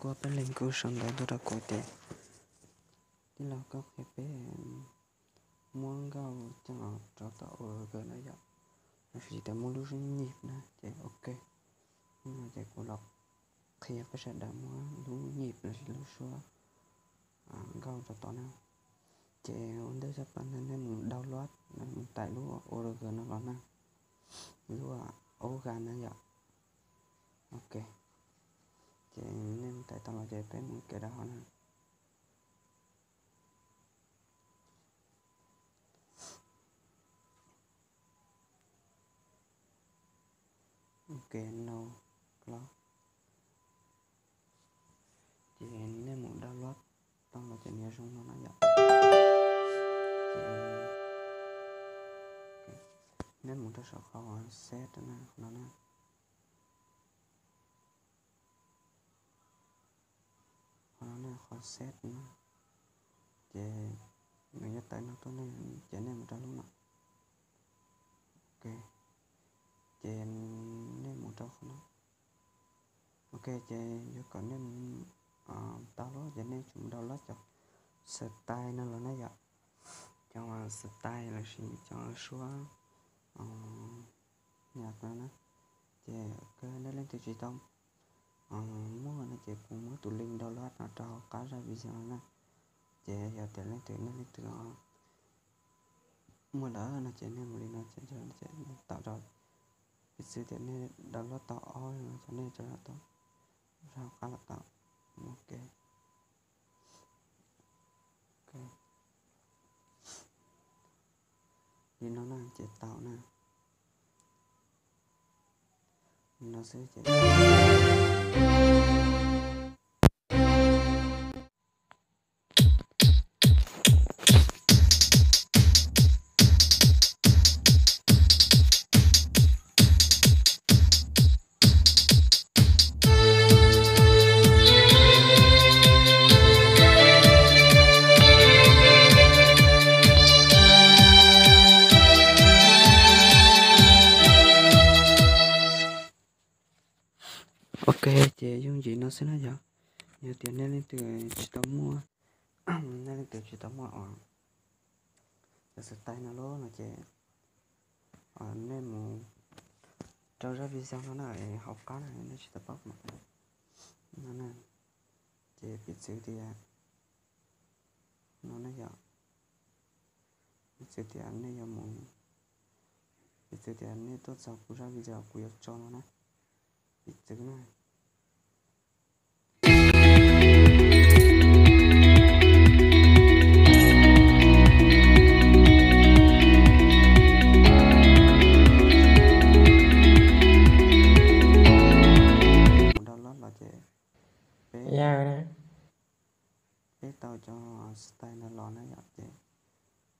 Ua peb leeg kuj sau ntawv tuaj rau kuv tias, tij laug, koj qhia peb muab nkauj coj los rau tom Oracle na yom, lossis tias muab lub suab nyij na, ces ok. Hnub no ces kuv los qhia peb sawv daws muab lub nyij lossis lub suab nkauj rau tom na. Ces ua ntej xab pas ntawd nej mus download, mus tải lub Oracle no los na, lub Oracle na yom. Ok, ces nej mus tải tau los ces peb mus kev dab hov na. Ok, no, close. Ces nej mus download tau los ces nws zoo no na yom. Ces nej mus rau saum qhov set na, qhov no na. Qhov no na, qhov set na. Ces nws yuav tawm no tuaj ne, ces nej mus rau lub no. Ok, ces nej mus rau qhov no. Ok, ces yuav kom nej tau lawm ces nej tsum mus download cov style no los na yom. Cov style lossis cov suab nyam no na. Ces nej leej twg tsis tau muaj no ces kuv muab tus link download no rau hauv qab zaj video no na. Ces yog tias leej twg, nej leej twg muaj lawm no ces nej mus li no ces tau rau, piv txwv tias nej download tau ob no ces nej rau tau, rau hauv qab los tau. Ok, li no na ces tau na. Li no xwb ces Ok, ces yooj yim no xwb na yom. Yog tias nej leej twg tsis tau muaj, nej leej twg tsis tau muaj os, cov style no lawm no ces nej mus rau zaj video no na, hauv qab no nej tsis tau paub no na. Ces piv txwv tias no na yom, piv txwv tias nej yuav mus, piv txwv tias nej tuaj txog kuv zaj video kuv yuav tso no na, piv txwv na. Mus download los ces peb, peb tau cov style no los na yom, ces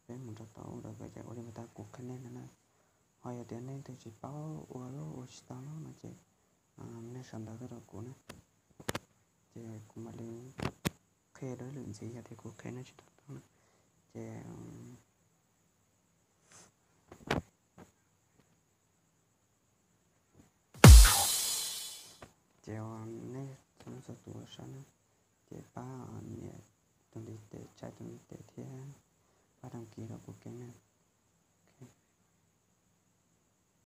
peb mus rau tom ub rau kawg ces ua li mas tau kuv qhia nej no na. Ho yog tias nej twg tsis paub ua lub, ua tsis tau lub no ces nej sau ntawv tuaj rau kuv na, ces kuv mam li qhia dua lwm ntxiv yog tias kuv qhia nej tsis tau tau na. Ces ces nej txhua tus ua saib na, ces pab nias tus ntiv tes, tsaib tus ntiv tes thiab pab đăng ký rau kuv kev na.